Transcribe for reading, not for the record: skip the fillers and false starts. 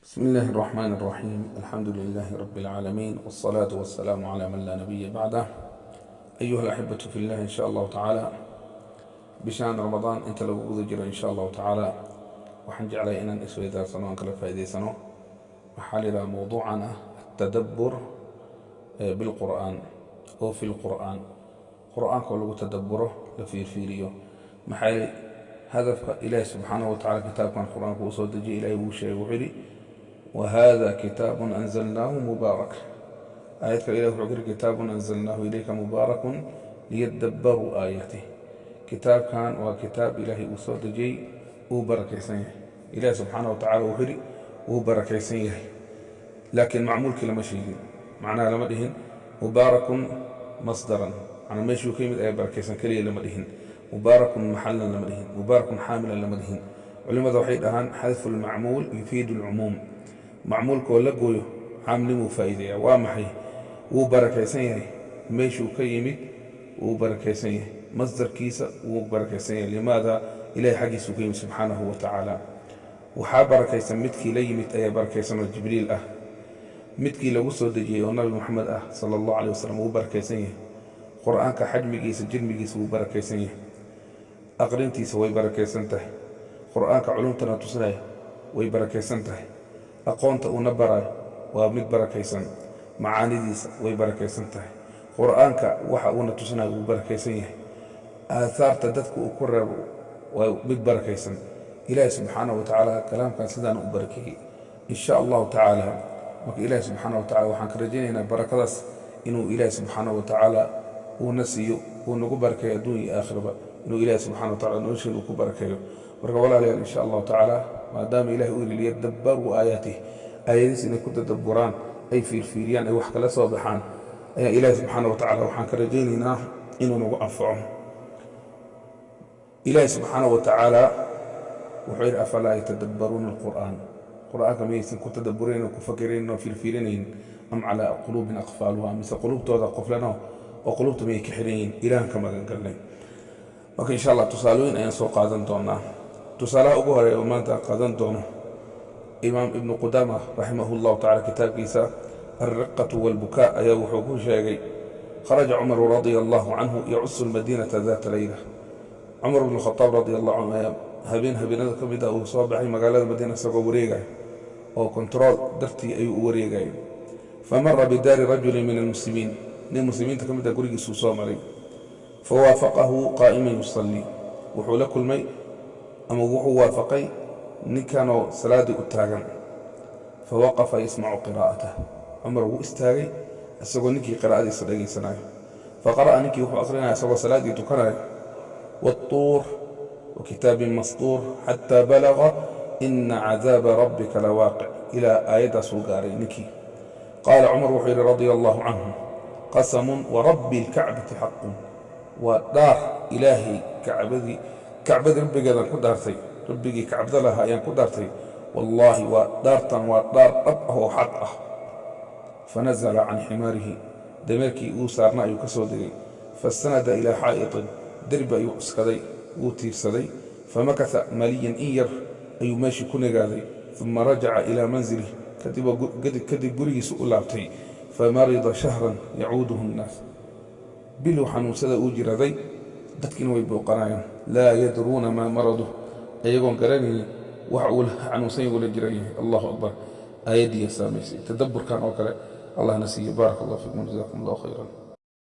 بسم الله الرحمن الرحيم، الحمد لله رب العالمين، والصلاة والسلام على من لا نبي بعده. أيها الأحبة في الله، إن شاء الله تعالى bishaan Ramadaan inta lagu guda jiro, in sha Allahu tacaala, waxaan jeclay inaan isweydaarsano, aan kala faa'iidaysano waxaa la yidhaha mowduucan ah التدبر بالقرآن oo في القرآن, qur'aanka oo lagu tadabburo, la fiirfiiriyo. Maxay hadafka Ilaahi subxaanahu wa tacala kitaabkan qur-aanka uu soo dejiyay? Ilahay wuu sheegay, wuxuu yidhi: وهذا كتاب أنزلناه مبارك. Aayad kale Ilahi wuxuu yidhi: كتاب أنزلناه إليك مبارك ليدبروا آياته. Kitaabkan waa kitaab Ilaahay uu soo dejiyey, uu barakaysan yahay. Ilahi subxaanahu wa tacala wuxuu yidhi wuu barakaysan yahay, laakiin macmuulkii lama sheegin. Macnaha lama dhihin مبارك مصدرا, macnaa meeshuu ka yimid ayaa barakaysan keliya lama dhihin. مبارك محلا lama dhihin, مبارك حاملا lama dhihin. Culimmada waxay dhahaan: حذف المعمول يفيد العموم. Macmuulka oo la gooyo caamnimuu faa'iideeya. Waa maxay? Wuu barakaysan yahay, meeshuu ka yimid wuu barakaysan yahay, masdarkiisa wuu barakaysan yahay. لماذا? Ilahay xaggiisuu ka yimid subxaanahu wa tacaala. Waxaa barakaysan midkii la yimid ayaa barakaysan oo Jibriil ah. Midkii lagu soo dejiyey oo Nabi Moxamed ah sala Allahu caleyh wasalam wuu barakaysan yahay. Qur-aanka xajmigiisa, jirmigiisa wuu barakaysan yahay, aqrintiisa way barakaysan tahay. Qur-aanka culumtana tusinaya way barakaysan tahay. Aqoonta uuna baraayo waa mid barakaysan. Macaanidiisa way barakaysan tahay. Qur-aanka waxa uuna tusinayo wuu barakaysan yahay. Aahaarta dadka uu ku reebo waa mid barakaysan. Ilaahi subxaanahu wa tacaala kalaamkan sidaan u barakeeyey, in sha Allahu tacaala. Marka Ilaahi subxaana wa tacala waxaan ka rajaynaynaa barakadaas inuu Ilaahi subxaanahu wa tacaala uuna siiyo, uu nagu barakeeyo adduun iyo aakhiraba, inuu Ilaahi subxana wa tacala nolosheena uu ku barakeeyo. Marka walaalayaal, insha Allahu tacaala, maadaama Ilahi uu yidhi ليدبروا آياته, aayadiis inay ku tadabburaan, ay fiirfiiriyaan, ay wax kala soo baxaan, ayaa Ilaahi subxaana wa tacala waxaan ka rajaynaynaa inuu nagu anfaco. Ilaahi subxaana wa tacaala wuxuu yidhi: أفلا يتدبرون القرآن. Qur'aanka miyaysan ku tadabburayn oo ku fakirayn oo fiirfiirinayn? أم على قلوب أقفالها, mise quluubtooda qoflano oo quluubta miyay ka xiran yihiin? Ilahan ka magan galnay. Marka insha Allah tusaalooyin ayaan soo qaadan doonaa. Tusaalaha ugu horeeya oo maanta aan qaadan doono, Imaam Ibnu Qudaama raximah Llahu tacala kitaabkiisa الرقة والبكاء ayaa wuxuu ku sheegay: خرج عمر رضي الله عنه يعس المدينة ذات ليلة. Cumar bn Khadaab radi Allahu canhu ayaa habeen habeenada ka mid ah uu soo baxay magaalada Madiina isagoo wareegaya oo kontarool dartii ayuu u wareegayay. فمر بدار رجل من المسلمين, nin muslimiinta ka mid ah gurigiisuu soo maray. فوافقه قائما يصلي. Wuxuu la kulmay ama wuxuu waafaqay ninkanoo salaaddii u taagan. فوقف يسمع قراءته. Cumar wuu istaagay isagoo ninkii qiraa'adiisa dhegaysanayo. فقرأ, ninkii wuxuu aqrinaya isagoo salaaddii tukanayo: والطور وكتاب مسطور, حتى بلغ إن عذاب ربك لواقع. Ilaa aayaddaasuu gaaray ninkii. قال عمر, wuxuu yidhi رضي الله عنه: قسم ورب الكعبة حق, waa dhaar Ilaahay, kacbadii, kacbadii rabbigeedaan ku dhaartay, rabbigii kacbada lahaa ayaan ku dhaartay, wallaahi waa dhaartan, waa dhaar dhab ah oo xaq ah. فنزل عن حماره, dameerkii uu saarna ayuu ka soo degay. فاستند إلى حائط, derbi ayuu cuskaday, wuu tiirsaday. فمكث مليا, in yar ayuu meeshii ku nagaaday. ثم رجع إلى منزله, kadib gurigiisu u laabtay. فمرض شهرا يعوده الناس, biluu xanuunsada uu jiraday, dadkiina way booqanayaan. لا يدرون ما مرضه, iyagoon garanaynin wax uu xanuunsan yahu la jiran yahay. Allahu akbar! Aayaddiiya saamaysay. Tadabburkan oo kale Allahna siiyo. بارك الله فيكم, جزاكم الله خيرا.